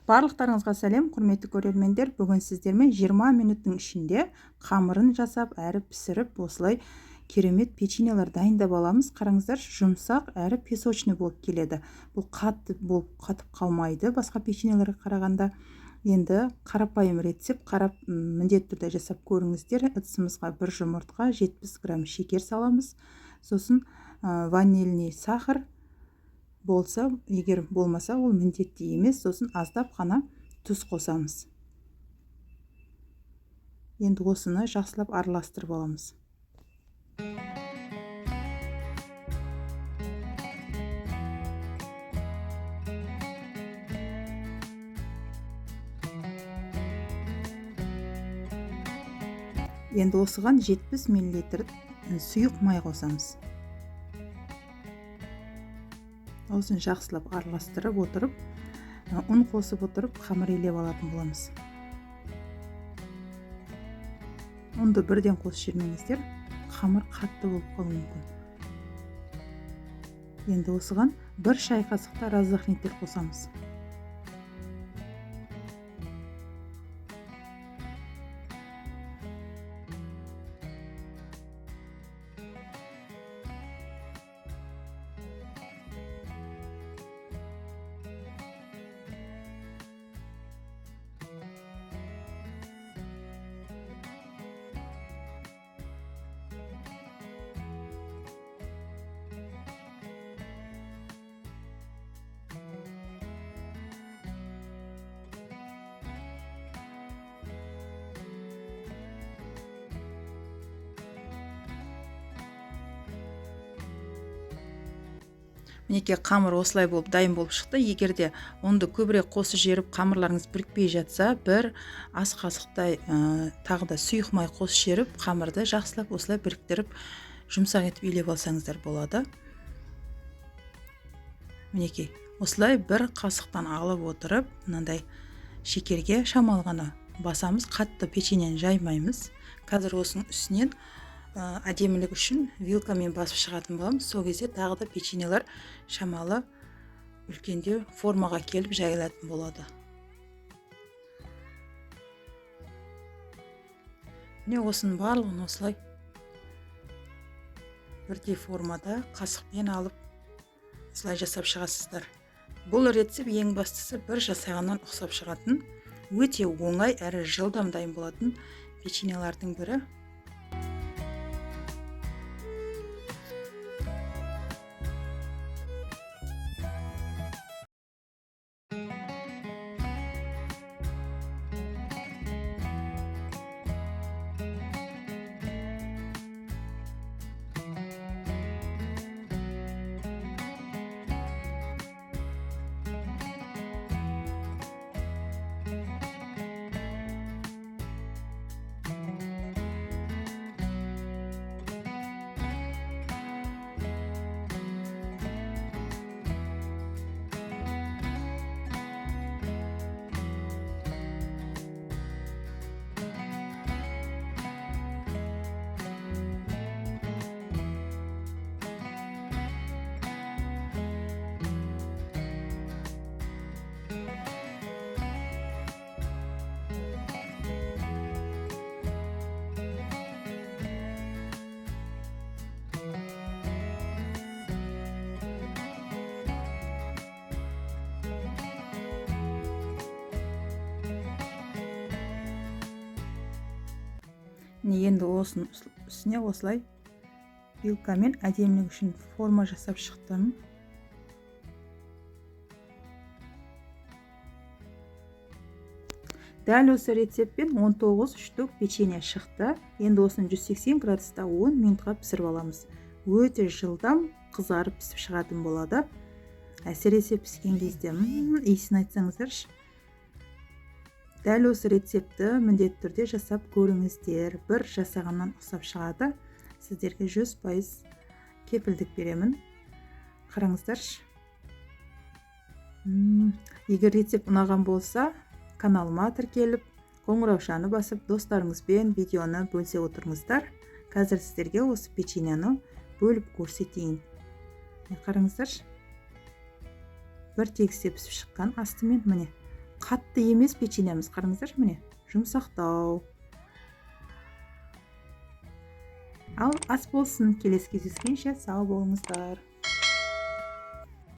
Барлықтарыңызға сәлем, құрметті көрермендер. Бүгін сіздермен 20 минуттың ішінде қамырын жасап, әрі пісіріп, осылай керемет печеньелер дайындап аламыз. Қараңыздар, жұмсақ әрі песочный болып келеді. Бұл қатты болып қатып қалмайды басқа печеньелерге қарағанда. Енді қарапайым рецепт, қарап міндетті түрде жасап көріңіздер. Ыдысымызға бір жұмыртқа, 70 грамм шекер саламыз. Сосын ванильный сахар болса, егер болмаса, ол міндетті емес. Сосын аздап қана тұз қосамыз. Енді осыны жақсылап араластырып аламыз. Енді осыған 70 мл сұйық май қосамыз. Осыны жақсылап араластырып отырып, ұн қосып отырып, қамыр илеп алатын боламыз. Ұнды бірден қосып жібермеңіздер, қамыр қатты болып қалуы мүмкін. Енді осыған бір шай қасықта разрыхлитель қосамыз. Мінекей, қамыр осылай болып дайын болып шықты. Егер де ұнды көбірек қосып жіберіп, қамырларыңыз бірікпей жатса, бір ас қасықтай тағы да сұйық май қосып жіберіп, қамырды жақсылап осылай біріктіріп, жұмсақ етіп илеп алсаңыздар болады. Мінекей, осылай бір қасықтан алып отырып, мынандай шекерге шамалы ғана басамыз, қатты печеньені жаймаймыз. Қазір осының үстінен әдемілік үшін вилкамен басып шығатын боламыз. Сол кезде тағы да печеньелер шамалы үлкендеу формаға келіп жайылатын болады. Міне, осының барлығын осылай бірдей формада қасықпен алып осылай жасап шығасыздар. Бұл рецепт ең бастысы бір жасағаннан ұқсап шығатын, өте оңай әрі жылдам дайын болатын печеньелердің бірі. Енді осының үстіне осылай вилкамен әдемілік үшін форма жасап шықтым. Дәл осы рецептпен 19 штук печенье шықты. Енді осыны 180 градуста 10 минутқа пісіріп аламыз. Өте жылдам қызарып пісіп шығатын болады. Әсіресе піскен кезде, иісін айтсаңыздаршы. Дәл осы рецептті міндетті түрде жасап көріңіздер. Бір жасағаннан ұқсап шығады. Сіздерге 100% кепілдік беремін. Қараңыздаршы. Егер рецепт ұнаған болса, каналыма тіркеліп, қоңыраушаны басып, достарыңызбен видеоны бөлісе отырыңыздар. Қазір сіздерге осы печеньені бөліп көрсетейін. Қараңыздаршы. Бір тегістеп пісіп шыққан астымен, міне, Қатты емес печеньеміз, қараңыздаршы, міне, жұмсақтау. Ал ас болсын, келесі кездескенше сау болыңыздар.